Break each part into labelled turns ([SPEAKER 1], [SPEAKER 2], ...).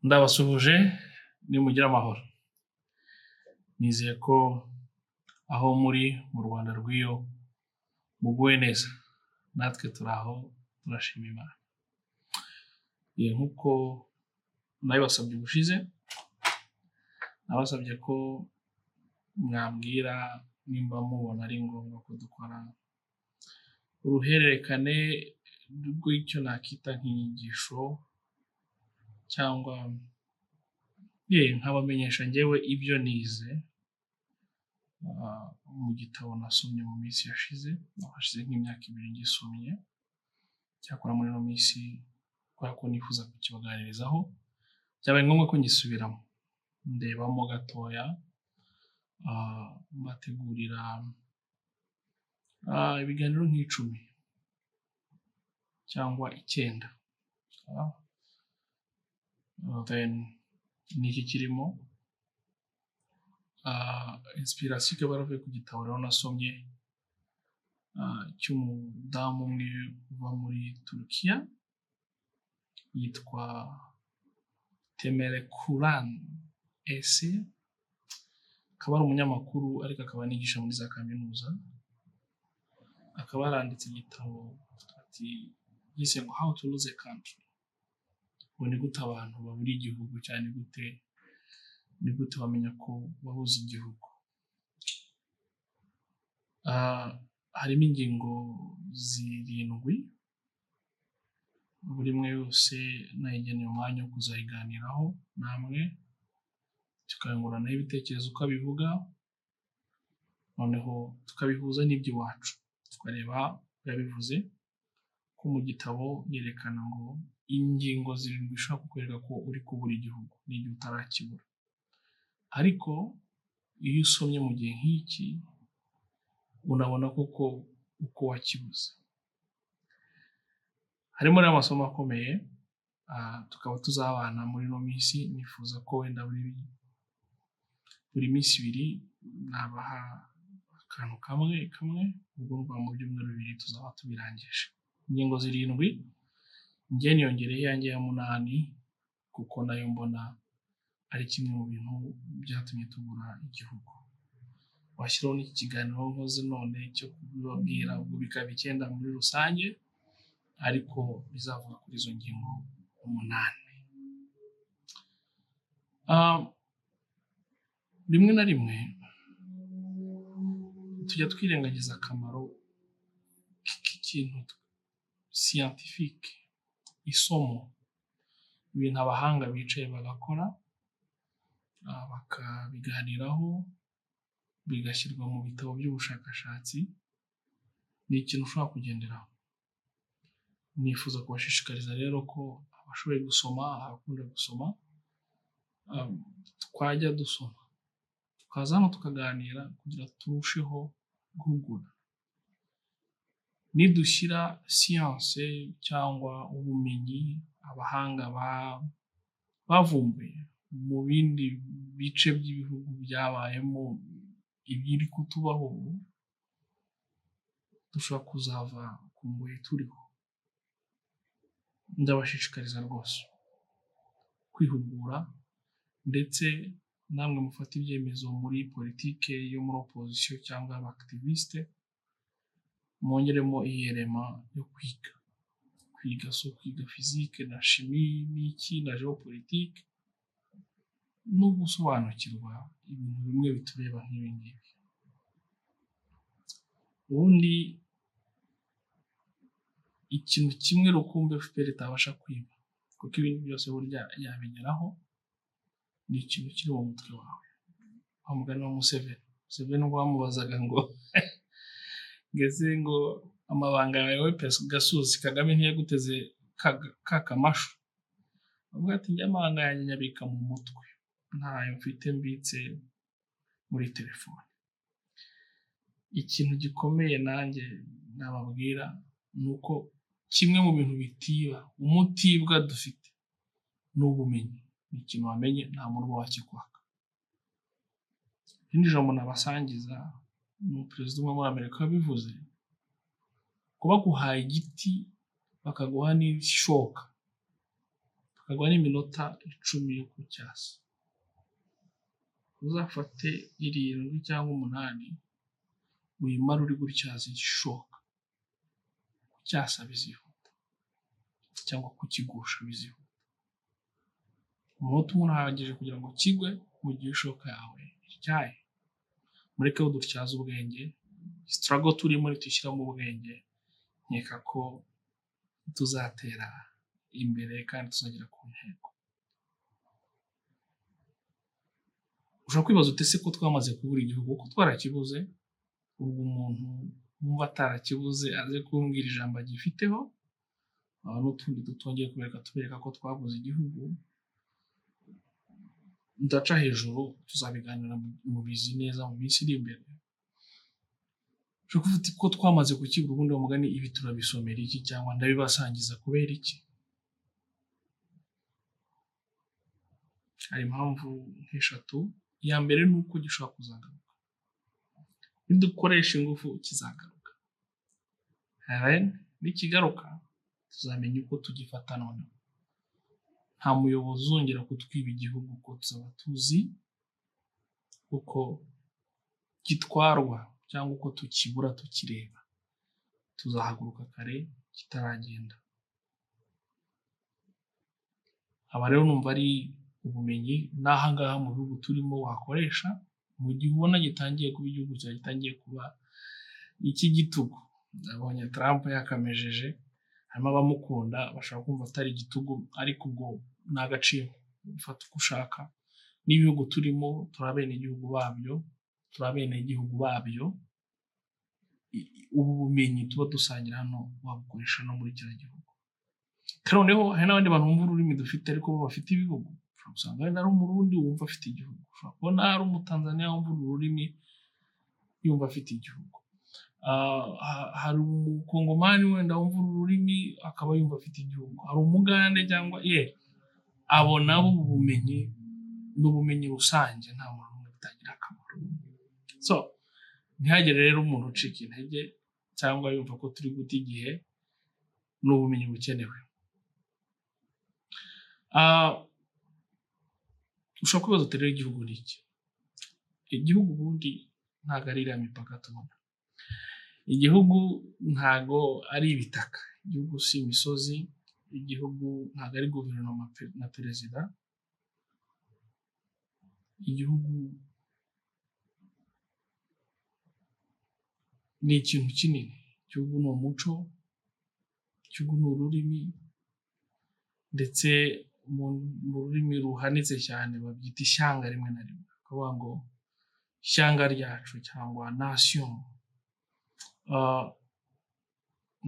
[SPEAKER 1] Ndabasuhuje, nimugire amahoro. Nizeye ko aho muri mu Rwanda rw'iyo muguwe neza, natwe turi aho turashima Imana. Nk'uko nabibasabye ubushize, nabasabye ko mwambwira nimba mubona ari ngombwa ko dukora uruhererekane rw'icyo nakita nk'inyigisho, cyangwa nkabamenyesha njyewe ibyo nize mu gitabo nasomye mu minsi yashize, hashize nk'imyaka 2 ngisomye, cyakora muri ino minsi kubera ko nifuza kukibaganirizaho, byabaye ngombwa ko ngisubiramo, ndebamo gatoya, mbategurira ibiganiro nk'icumi cyangwa 9. Then niki kirimo inspiration ikaba yaravuye ku gitabo rero nasomye cy'umudamu umwe uba muri Turukiya yitwa Temelkuran Ese, akaba ari umunyamakuru ariko akaba anigisha muri za kaminuza, akaba yaranditse igitabo ati yise ngo How to Lose a Country, ngo ni gute abantu babura igihugu, cyane ni gute bamenya ko wabuze igihugu. Harimo ingingo 7, buri imwe yose nayigeneye umwanya wo kuzayiganiraho namwe, tukayunguranaho ibitekerezo uko abivuga, noneho tukabihuza n'iby'iwacu, tukareba uko yabivuze, ko mu gitabo yerekana ngo ingingo 7 ishobora kukwereka ko uri kubura igihugu n'igihe utarakibura. Ariko iyo usomye mu gihe nk'iki unabona koko uko wakibuze. Harimo n'amasomo akomeye, tukaba tuzabana muri ino minsi. Nifuza ko wenda buri minsi 2 nabaha akantu kamwe kamwe, ubwo mu byumweru 2 tuzaba tubirangije. Ingingo 7 njye niyongereye iyanjye ya 8, kuko nayo mbona ari kimwe mu bintu byatumye tubura igihugu. Washyiraho n'iki kiganiro nkoze none cyo kubibabwira, ubwo bikaba 9 muri rusange, ariko bizavuga kuri izo ngingo 8. Rimwe na rimwe tujya twirengagiza akamaro k'ikintu scientifique, isomo, ibintu abahanga bicaye bagakora, bakabiganiraho, bigashyirwa mu bitabo by'ubushakashatsi, ni ikintu ushobora kugenderaho. Nifuza kubashishikariza rero ko abashoboye gusoma, abakunda gusoma, twajya dusoma, tukaza hano tukaganira kugira turusheho guhugura. Nidushyira siyanse cyangwa ubumenyi abahanga bavumbuye mu bindi bice by'ibihugu byabayemo ibiri kutubaho, dushobora kuzava ku ngoyi turiho. Ndabashishikariza rwose kwihugura, ndetse namwe mufate ibyemezo muri politike yo muri opposition cyangwa abactiviste, mwongeremo iyerema yo kwiga. Kwiga so kwiga physique na chimie n'iki na géopolitique, no gusobanukirwa ibintu bimwe bitureba nk'ibi ngibi. Ubundi ikintu kimwe rukumbi FPR itabasha kwiba, kuko ibindi byose burya yabigeraho, ni ikintu kiri mu mutwe wawe. Wa mugani wa Museveni, Museveni ubwo bamubazaga ngo ngeze ngo amabanga yawe gasuzi Kagame ntiyaguteze ka kamashu, avuga ati njye amabanga yanjye nyabika mu mutwe, ntayo mfite mbitse muri telefone. Ikintu gikomeye nanjye nababwira ni uko kimwe mu bintu bitiba, umutibwa dufite ni ubumenyi. Ni ikintu wamenye nta muntu uba wakikwaka. Irindi jambo nabasangiza ni perezida umwe muri Amerika wabivuze, ko baguhaye igiti bakaguha n'ishoka, Bakaguha n'iminota 10 yo kucyasa. Uzafate 7 cyangwa 8 uyimare uri gutyaza ishoka. Kucyasa bizihuta cyangwa kukigusha bizihuta. Umunota umwe urahagije kugira ngo kigwe mu gihe ishoka yawe ityaye. Mureke dutyaze ubwenge, struggle turimo nitushyiramo ubwenge, nkeka ko tuzatera imbere kandi tuzagera ku ntego. Ushobora kwibaza uti ese ko twamaze kubura igihugu, ko twarakibuze? Ubwo umuntu wumva atarakibuze aze kumbwira ijambo agifiteho, n'utundi dutongeye kubereka tubereka ko twabuze igihugu. Ndaca hejuru, tuzabiganira mu bizi neza mu minsi iri imbere. Ushobora kuvuga uti ko twamaze kukibura, ubundi mugani ibi turabisomera iki cyangwa ndabibasangiza kubera iki? Hari impamvu nk'eshatu. Iya mbere ni uko gishobora kuzagaruka. Nidukoresha ingufu kizagaruka. Nikigaruka tuzamenya uko tugifata noneho. Nta muyobozi uzongera kutwiba igihugu kuko tuzaba tuzi uko gitwarwa cyangwa uko tukibura tukireba. Tuzahaguruka kare kitaragenda. Aba rero numva ari ubumenyi n'aha ngaha mu bihugu turimo wakoresha mu gihe ubona gitangiye kuba igihugu cyawe gitangiye kuba icy'igitugu. Nabonye Trump yakamejeje, harimo abamukunda bashaka kumva atari igitugu, ariko ubwo ni agaciro, ufata uko ushaka. N'ibihugu turimo turi abenegihugu babyo, turi abenegihugu babyo. Ubu bumenyi tuba dusangira hano wabukoresha no muri kiriya gihugu. Noneho hari n'abandi bantu bumva ururimi dufite ariko bo bafite ibihugu. Ushobora gusanga wenda ari Umurundi wumva afite igihugu, ushobora kubona ari Umutanzaniya wumva uru rurimi yumva afite igihugu, hari Umukongomani wenda wumva uru rurimi akaba yumva afite igihugu, hari Umugande cyangwa ye. Abo nabo ubumenyi n'ubumenyi rusange nta muntu n'umwe bitagira akamaro. So ntihagire rero umuntu ucika intege cyangwa yumva ko turi guta igihe, ni ubumenyi bukenewe. Ushobora kwibaza uti rero igihugu ni iki? Igihugu ubundi ntabwo ari iriya mipaka tubona. Igihugu ntabwo ari ibitaka, igihugu si imisozi, igihugu ntabwo ari guverinoma na perezida. Igihugu ni ikintu kinini. Igihugu ni umuco, igihugu ni ururimi, ndetse mu rurimi ruhanitse cyane babyita ishyanga rimwe na rimwe, bakavuga ngo ishyanga ryacu cyangwa nation.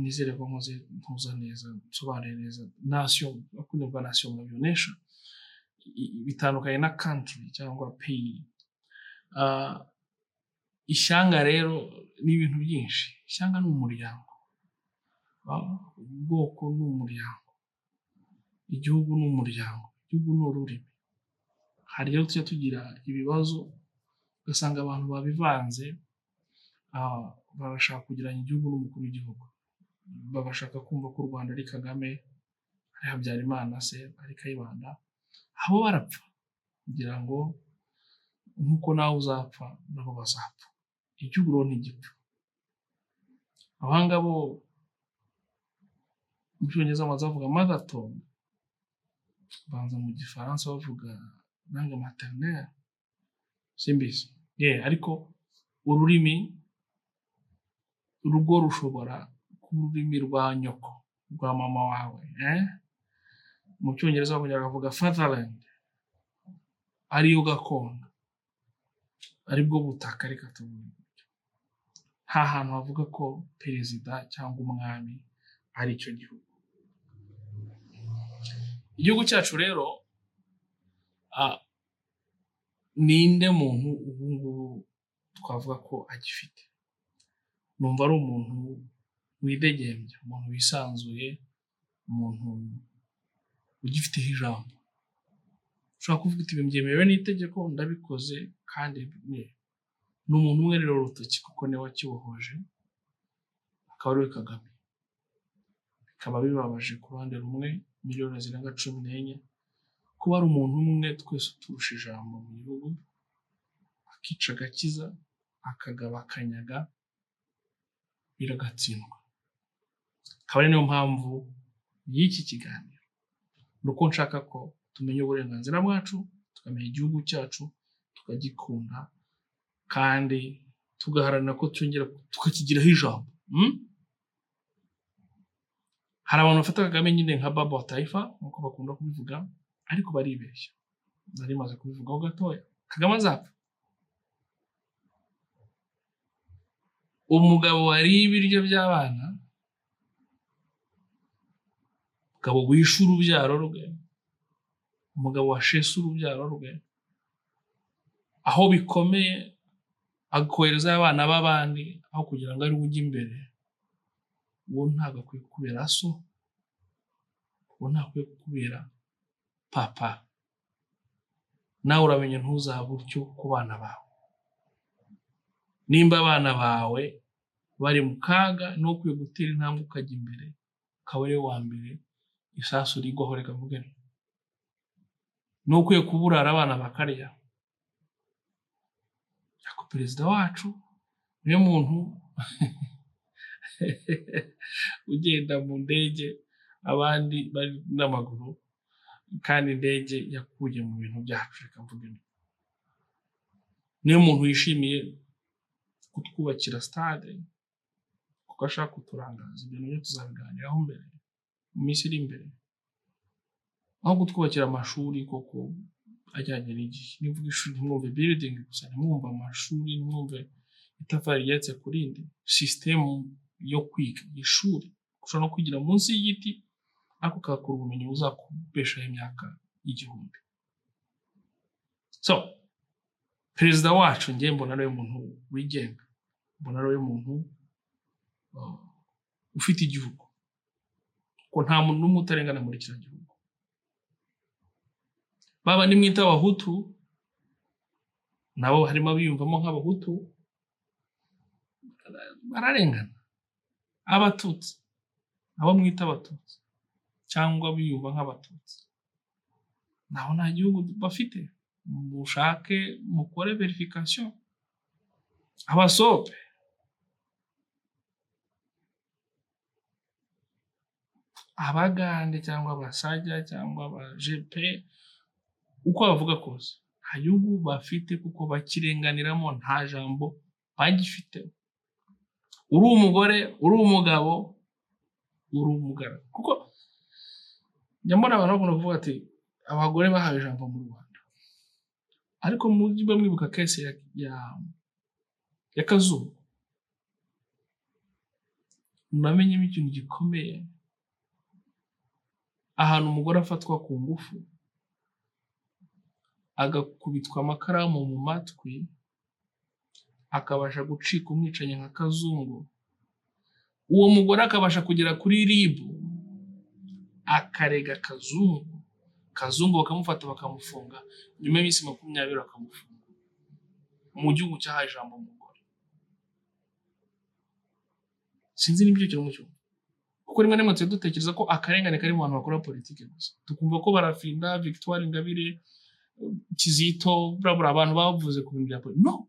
[SPEAKER 1] Nizere ko nkoze ntuza neza, nsobanuye neza. Nation, bakunze nation murabyo nation bitandukanye na country cyangwa pays. Ishyanga rero ni ibintu byinshi. Ishyanga ni umuryango, ubwoko ni umuryango, igihugu ni umuryango, igihugu ni ururimi. Hari rero tujya tugira ibibazo ugasanga abantu babivanze, barashaka kugiranya igihugu n'umukuru w'igihugu, babashaka kumva ko u Rwanda ari Kagame, ari Habyarimana se, ari Kayibanda. Abo barapfa kugira ngo nk'uko nawe uzapfa nabo bazapfa. Igihugu rero ntigipfa. Abahanga bo mu Cyongereza baza bavuga mother tongue, banza mu Gifaransa bavuga langue maternelle, simbizi. Ariko ururimi urugo rushobora kuba ururimi rwa nyoko, rwa mama wawe. Mu Cyongereza bakongera bakavuga fatherland, ariyo gakondo, aribwo butaka. Reka tuvuge gutyo. Nta hantu havuga ko perezida cyangwa umwami ari icyo gihugu. Igihugu cyacu rero, ninde muntu ubu ngubu twavuga ko agifite? Numva ari umuntu widegembya, umuntu wisanzuye, umuntu ugifiteho ijambo. Ushobora kuvuga uti ibi byemewe n'itegeko ndabikoze, kandi ni umuntu umwe rero urutoki kuko niwe wakibohoje, akaba ari we Kagame. Bikaba bibabaje ku ruhande rumwe, miliyoni zirenga 14 Kuba ari umuntu umwe twese uturusha ijambo mu gihugu, akica agakiza, akagaba akanyaga, biragatsindwa. Akaba ari niyo mpamvu y'iki kiganiro, ni uko nshaka ko tumenya uburenganzira bwacu, tukamenya igihugu cyacu, tukagikunda kandi tugaharanira ko twongera tukakigiraho ijambo. Hari abantu bafata Kagame nyine nka baba wa taifa nk'uko bakunda kubivuga, ariko baribeshya. Nari maze kubivugaho gatoya. Kagame azapfa. Umugabo wariye ibiryo by'abana, umugabo wishe urubyaro rwe, umugabo washese urubyaro rwe, aho bikomeye akohereza abana b'abandi aho kugira ngo ari we ujye imbere, uwo ntabwo akwiye kukubera so, uwo ntakwiye kukubera papa. Nawe uramenye ntuzabe utyo ku bana bawe. Nimba abana bawe bari mu kaga, ni ukwiye gutera intambwe ukajya imbere, ukaba ari wa mbere isasu rigwaho, reka mvuge. Ni ukwiye kuburara abana bakarya. Ariko perezida wacu niwe muntu ugenda mu ndege abandi bari n'amaguru, kandi indege yakuye mu bintu byacu, reka mvuge. Niwe muntu wishimiye kutwubakira stade kuko ashaka kuturangaza. Ibyo nabyo tuzabiganiraho mbere mu minsi iri imbere, aho kutwubakira amashuri koko ajyanye n'igihe. Nivuga ishuri ntimwumve building gusa, ntimwumve amashuri, ntimwumve itafari rigeretse ku rindi. Sisitemu yo kwiga ishuri, ushobora no kwigira munsi y'igiti ariko ukahakura ubumenyi buzakubeshaho imyaka 1000. So perezida wacu njye mbona ariwe muntu wigenga, mbona ariwe muntu ufite igihugu, ko nta muntu n'umwe utarengana muri kiriya gihugu. Baba nimwita abahutu, nabo harimo abiyumvamo nk'abahutu, bararengana. Abatutsi, abo mwita abatutsi cyangwa biyumva nk'abatutsi, nabo nta gihugu bafite. Mushake mukore verification. Abasope abagande cyangwa abasajya cyangwa abajepe, uko bavuga kose nta gihugu bafite, kuko bakirenganiramo, nta jambo bagifite. Uri umugore, uri umugabo, uri umugara. Kuko njya mbona abantu bakunda kuvuga ati abagore bahawe ijambo mu Rwanda, ariko mujye mwibuka kese ya Kazungu, namenyemo ikintu gikomeye. Ahantu umugore afatwa ku ngufu, agakubitwa amakaramu mu matwi, akabasha gucika umwicanyi nka Kazungu, uwo mugore akabasha kugera kuri RIB akarega Kazungu, Kazungu bakamufata bakamufunga, nyuma y'iminsi 20 bakamufunga. Mu gihugu cyahaye ijambo umugore. Sinzi n'ibyo kintu mucyo. Kuko rimwe na rimwe tujya dutekereza ko akarengane kari mu bantu bakora politiki gusa, tukumva ko Barafinda, Victoire Ingabire, Kizito, bla abantu bavuze ku bintu bya politiki. No,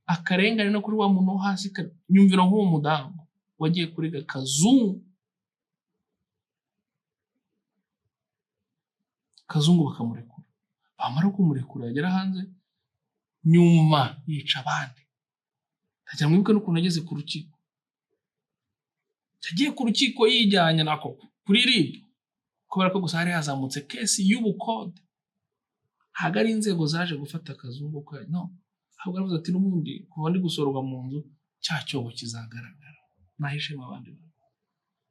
[SPEAKER 1] akarengane no kuri wa muntu wo hasi. Nyumvira nk'uwo mudamu wagiye kurega Kazungu, Kazungu bakamurekura, bamara kumurekura yagera hanze nyuma yica abandi. Ntajya mwibuka n'ukuntu ageze ku rukiko. Yagiye ku rukiko yijyanye nako kuri RIB, kubera ko gusa hari hazamutse kesi y'ubukode. Ntabwo ari inzego zaje gufata Kazungu ko no, ahubwo aravuze ati n'ubundi kuva ndi gusorwa mu nzu cya cyobo kizagaragara, nahishemo abandi bantu.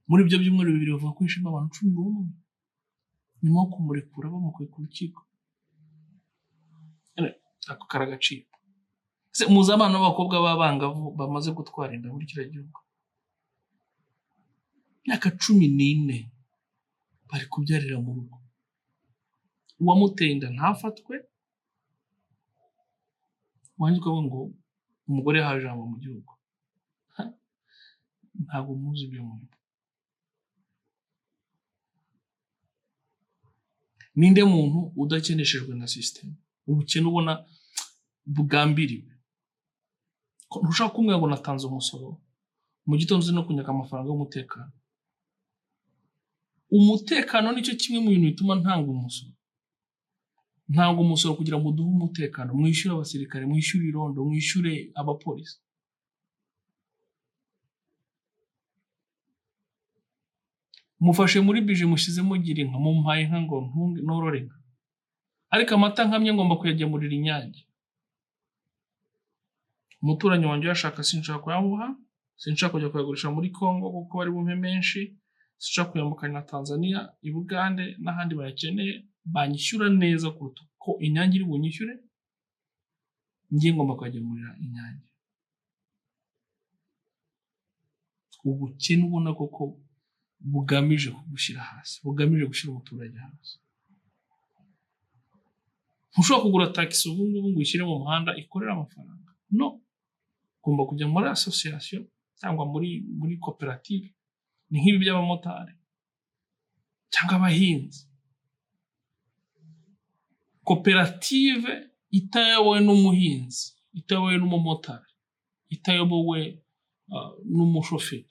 [SPEAKER 1] Muri ibyo byumweru 2 bavuga ko hishemo abantu 11 nyuma yo kumurekura bamukuye ku rukiko. Ako karagaciro. Muzi abana b'abakobwa b'abangavu bamaze gutwara inda muri kiriya gihugu, imyaka 14 bari kubyarira mu rugo. Uwamuteye inda ntafatwe, wanjye ukavuga ngo umugore yahawe ijambo mu gihugu. Ntabwo muzi ibyo murimo. Ninde muntu udakeneshejwe na sisiteme? Ubukene ubona bugambiriwe. Ntushobora kumbwira ngo natanze umusoro, mu gitondo uzi no kunyaka amafaranga y'umutekano. Umutekano nicyo kimwe mu bintu bituma ntanga umusoro. Ntanga umusoro kugira ngo uduhe umutekano, mwishyure abasirikare, mwishyure irondo, mwishyure abapolisi. Mufashe muri bije mushyizemo gira inka, mumpaye inka ngo norore inka, ariko amata nkamye ngomba kuyagemurira Inyange. Umuturanyi wanjye uyashaka sinshaka kuyamuha, sinshaka kujya kuyagurisha muri Congo kuko bari bumpe menshi, sinshaka kuyambukana na Tanzania, i Bugande n'ahandi bayakeneye, banyishyura neza kuruta uko Inyange iri bunyishyure, njye ngomba kuyagemurira Inyange. Ubukene ubona koko bugamije kugushyira hasi, bugamije gushyira umuturage hasi. Ntushobora kugura taxi ubu ngubu ngo uyishyire mu muhanda ikorere amafaranga. No, ugomba kujya muri association cyangwa muri koperative. Ni nk'ibi by'abamotari cyangwa abahinzi. Koperative itayobowe n'umuhinzi, itayobowe n'umumotari, itayobowe n'umushoferi,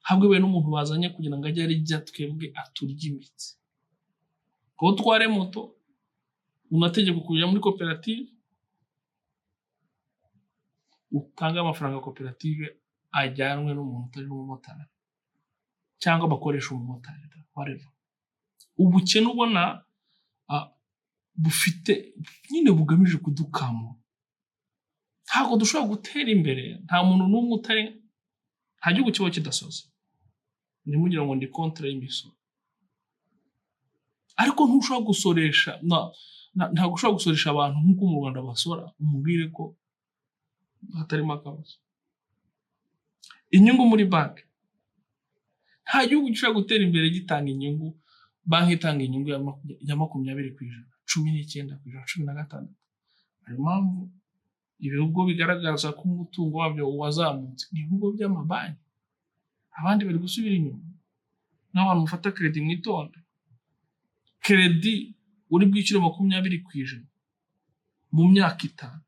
[SPEAKER 1] habwe n'umuntu bazanye kugira ngo ajye arya twebwe aturye imitsi. Ngo utware moto unategekwa kujya muri koperative, utange amafaranga koperative ajyanwe n'umuntu utari n'umumotari cyangwa bakoresha umumotari, whatever. Ubukene ubona bufite nyine bugamije kudukamura. Ntabwo dushobora gutera imbere, nta muntu n'umwe utari, nta gihugu kiba kidasoza. Ntimugira ngo ndi kontra y'imisoro, ariko ntushobora gusoresha, ntabwo ushobora gusoresha abantu nk'uko mu Rwanda basora, umubwire ko hatarimo akabazo. Inyungu muri banki, nta gihugu gishobora gutera imbere gitanga inyungu, banki itanga inyungu ya 20%, 19%, 16. Hari impamvu ibihugu bigaragaza ko umutungo wabyo wazamutse, ni ibihugu by'amabanki, abandi bari gusubira inyuma. N'abantu mufata kredi mwitonde, kredi uri bwishyure 20% mu myaka 5,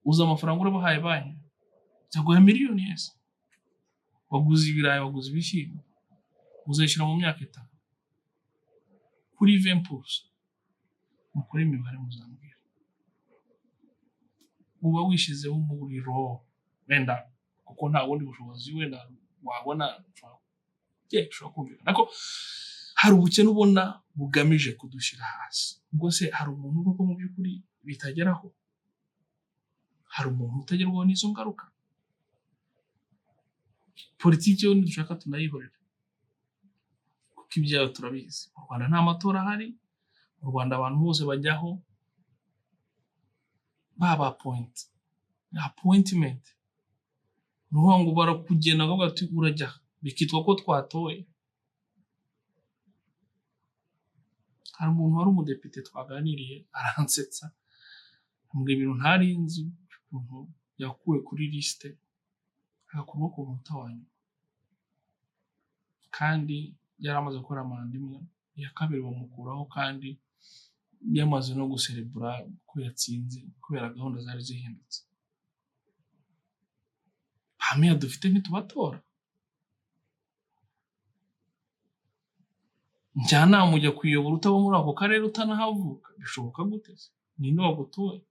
[SPEAKER 1] uza amafaranga urabahaye banki byaguha miliyoni yese, waguze ibirayi, waguze ibishyimbo, uzayishyura mu myaka 5 kuri 20%. Mukore imibare muzambwira. Uba wishyizeho umuriro wenda kuko nta bundi bushobozi wenda wabona, ushobora kumvikana ko hari ubukene ubona bugamije kudushyira hasi. Ubwo se hari umuntu koko mu by'ukuri bitageraho? Hari umuntu utagerwaho n'izo ngaruka? Politiki yo ntidushaka tunayihorera kuko ibyayo turabizi. Mu Rwanda nta matora ahari, mu Rwanda abantu bose bajyaho baba appointment, ni ukuvuga ngo barakugena bakavuga ati urajya, bikitwa ko twatoye. Hari umuntu wari umudepite twaganiriye aransetsa, ambwira ibintu ntari nzi, ukuntu yakuwe kuri lisite agakurwa ku munota wa nyuma, kandi yari amaze gukora manda imwe, iya kabiri bamukuraho kandi yamaze no guserebura ko yatsinze kubera gahunda zari zihindutse. Ba meya dufite ntitubatora. Njyanama ujya kuyobora utaba muri ako karere utanahavuka, bishoboka gute se? Ninde wagutoye?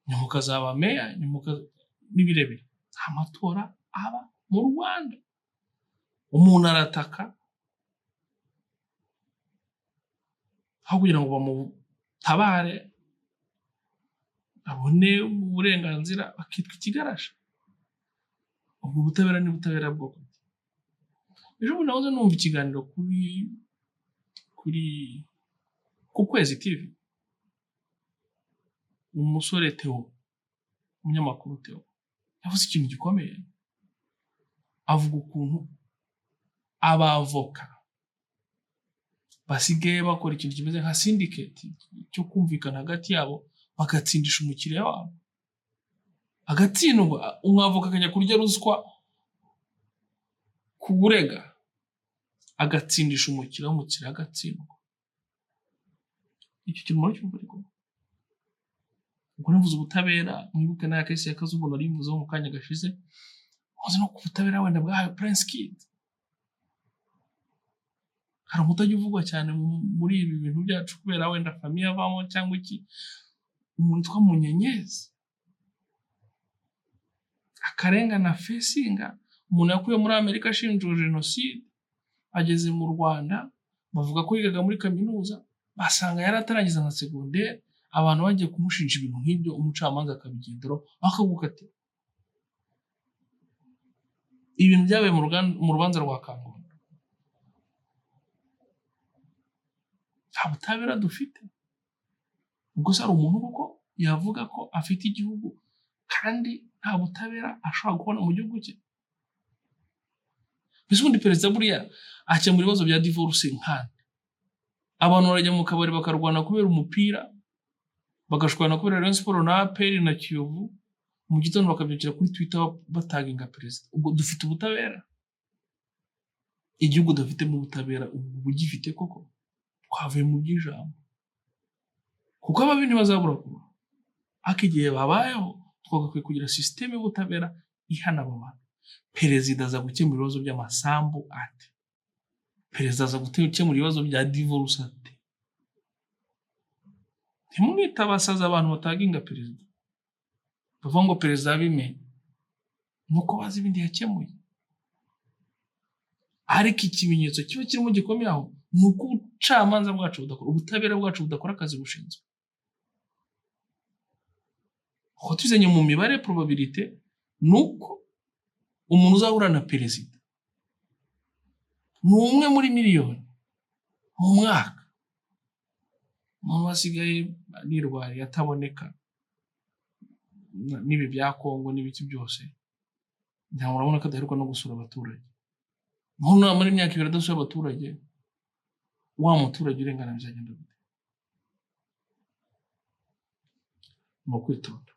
[SPEAKER 1] Nyuma ukazaba meya, nyuma n'ibirebire. Nta matora aba mu Rwanda. Umuntu arataka aho kugira ngo bamutabare abone uburenganzira, bakitwa ikigarasha. Ubwo butabera ni ubutabera bwoko ki? Ejo bundi nahoze numva ikiganiro kuri ku Kwezi TV, umusore Theo, umunyamakuru Theo, yavuze ikintu gikomeye, avuga ukuntu abavoka basigaye bakora ikintu kimeze nka syndicate cyo kumvikana hagati yabo, bagatsindisha umukiriya wabo, agatsindwa, umwavoka akajya kurya ruswa ku burega, Agatsindisha umukiriya, umukiriya agatsindwa. Icyo kintu muracyumva ariko? Ubwo navuze ubutabera, mwibuke n'aya case ya Kazungu nari mvuzeho mu kanya gashize, muzi no ku butabera wenda bwahawe Prince Kid. Hari umutajya uvugwa cyane muri ibi bintu byacu kubera wenda famille avamo cyangwa iki, umuntu witwa Munyenyezi. Akarengane afacinga, umuntu yakuye muri Amerika ashinjwa jenoside, ageze mu Rwanda, bavuga ko yigaga muri kaminuza, basanga yari atarangiza na segonderi, abantu bagiye kumushinja ibintu nk'ibyo, umucamanza akabigenderaho akagukatira. Ibintu byabaye mu rubanza rwa Kangondo. Nta butabera dufite. Ubwo se hari umuntu koko yavuga ko afite igihugu kandi nta butabera ashobora kubona mu gihugu cye? Mbese ubundi perezida buriya akemura ibibazo bya divorce nkande? Abantu barajya mu kabari bakarwana kubera umupira, bagashwana kubera Rayon Sports na APR na Kiyovu, mu gitondo bakabyukira kuri Twitter bataginga perezida. Ubwo dufite ubutabera? Igihugu dufitemo ubutabera ubu bugifite koko? Twavuye mu by'ijambo. Kuko ababi ntibazabura kubaho. Ariko igihe babayeho twagakwiye kugira système y'ubutabera ihana abo bantu. Perezida aza gukemura ibibazo by'amasambu ate? Perezida aza gukemura ibibazo bya divorce ate? Ntimwite abasazi abantu bataginga perezida. Bavuga ngo perezida yabimenye. Nuko bazi ibindi yakemuye. Ariko ikimenyetso kiba kirimo gikomeye aho ni uko ubucamanza bwacu budakora, ubutabera bwacu budakora akazi bushinzwe. Uko tuzanye mu mibare probabilité ni uko umuntu uzahura na perezida ni umwe muri miliyoni mu mwaka. Umuntu asigaye nirwariye ataboneka n'ibi bya Kongo n'ibiki byose, ntabwo urabona ko adaheruka no gusura abaturage. Nko muri imyaka 2 adasura abaturage, wa muturage urengana bizagenda gute? Ni ukwitonda.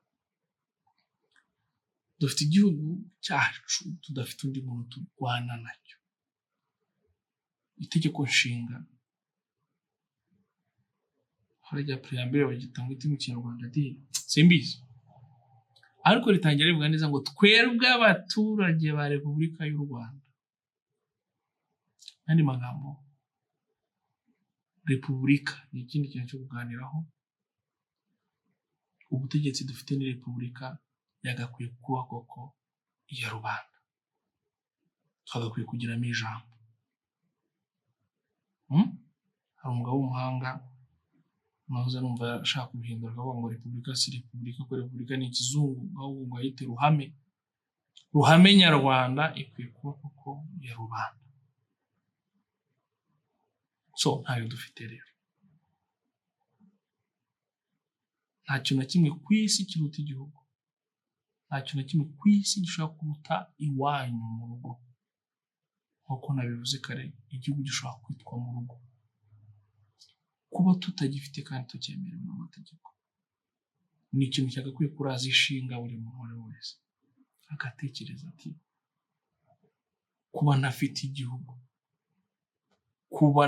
[SPEAKER 1] Dufite igihugu cyacu tudafite undi muntu turwana nacyo. Itegeko nshinga harya préambule bagita ngo iti mu Kinyarwanda di simbizi, ariko ritangira rivuga neza ngo twebwe abaturage ba Repubulika y'u Rwanda. Andi magambo, Repubulika ni ikindi kintu cyo kuganiraho. Ubutegetsi dufite ni Repubulika yagakwiye kuba koko iya rubanda, twagakwiye kugiramo ijambo. Hari umugabo w'umuhanga nahoze numva ashaka kubihindura akavuga ngo Repubulika si Repubulika, ko Repubulika ni ikizungu, ahubwo ngo ayite ruhame. Ruhame nyarwanda ikwiye kuba koko iya rubanda. So ntayo dufite rero. Nta kintu na kimwe ku isi kiruta igihugu. Nta kintu na kimwe ku isi gishobora kuruta iwanyu mu rugo. Nk'uko nabivuze kare, igihugu gishobora kwitwa mu rugo. Kuba tutagifite kandi tucyemerewe n'amategeko ni ikintu cyagakwiye kuraza ishinga buri muntu uwo ari we wese, agatekereza ati kuba ntafite igihugu, kuba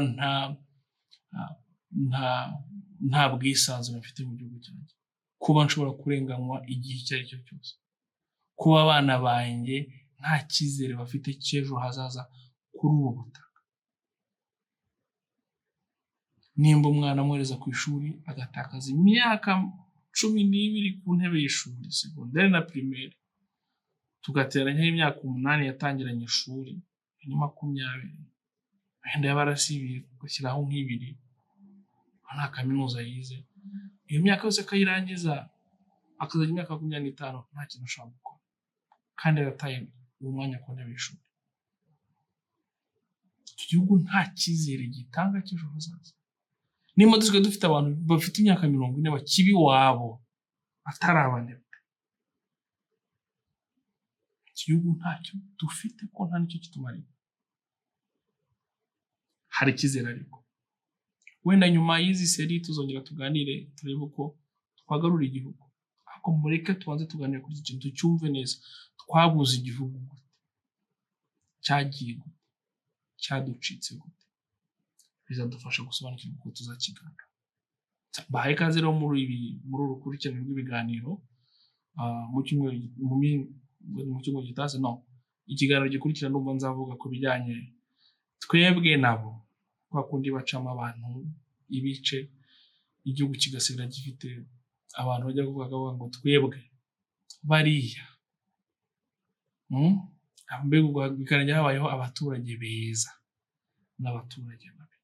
[SPEAKER 1] nta bwisanzure mfite mu gihugu cyanjye, kuba nshobora kurenganywa igihe icyo ari cyo cyose, kuba abana banjye nta cyizere bafite cy'ejo hazaza kuri ubu butaka. Nimba umwana amwohereza ku ishuri agatakaza imyaka 12 ku ntebe y'ishuri, segonderi na primaire, tugateranyaho imyaka 8 yatangiranye ishuri, ni 20, wenda yaba yarasibiye ugashyiraho nk'ibiri, nta kaminuza yize, iyo myaka yose akayirangiza akazajya imyaka 25 nta kintu ashobora gukora, kandi yarataye uwo mwanya ku ntebe y'ishuri. Iki gihugu nta cyizere gitanga cy'ejo hazaza. Nimba dusigaye dufite abantu bafite imyaka 40 bakiba iwabo atari abanebwe, iki gihugu ntacyo dufite ko nta nicyo kitumarira. Hari icyizere ariko wenda nyuma y'izi série tuzongera tuganire turebe uko twagarura igihugu, ariko mureke tubanze tuganire kuri iki kintu tucyumve neza. Twabuze igihugu gute? Cyagiye gute? Cyaducitse gute? Bizadufasha gusobanukirwa uko tuzakigarura. Bahaye ikaze rero muri uru rukurikirane rw'ibiganiro. Mu cyumweru gitaha, no ikiganiro gikurikira, ndumva nzavuga ku bijyanye twebwe nabo, kwa kundi bacamo abantu ibice, igihugu kigasigara gifite abantu bajya kuvuga ngo twebwe bariya. Mbega ubwo bikarangira habayeho abaturage beza n'abaturage babi,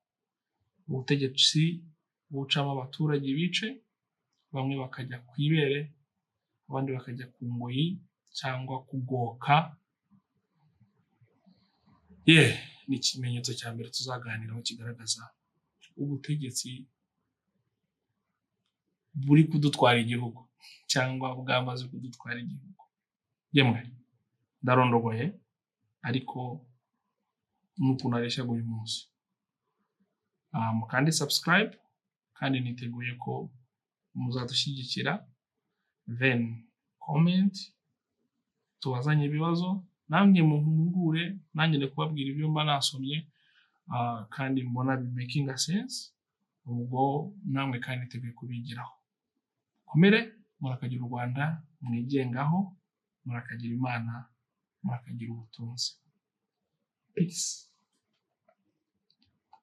[SPEAKER 1] ubutegetsi bucamo abaturage ibice, bamwe bakajya ku ibere, abandi bakajya ku ngoyi cyangwa kugoka. Ye, ni ikimenyetso cya mbere tuzaganiraho kigaragaza ubutegetsi buri kudutwara igihugu cyangwa bwamaze kudutwara igihugu. Yemwe, ndarondogoye, ariko n'ukuntu areshyaga uyu munsi. Mukande subscribe, kandi niteguye ko muzadushyigikira. Then comment, tubazanye ibibazo, namwe muhugure, nanjye ndi kubabwira ibyo mba nasomye kandi mbona making sense. Ubwo namwe kandi niteguye kubigiraho. Komere, murakagira u Rwanda mwigengaho, murakagira Imana, murakagira ubutunzi. Peace.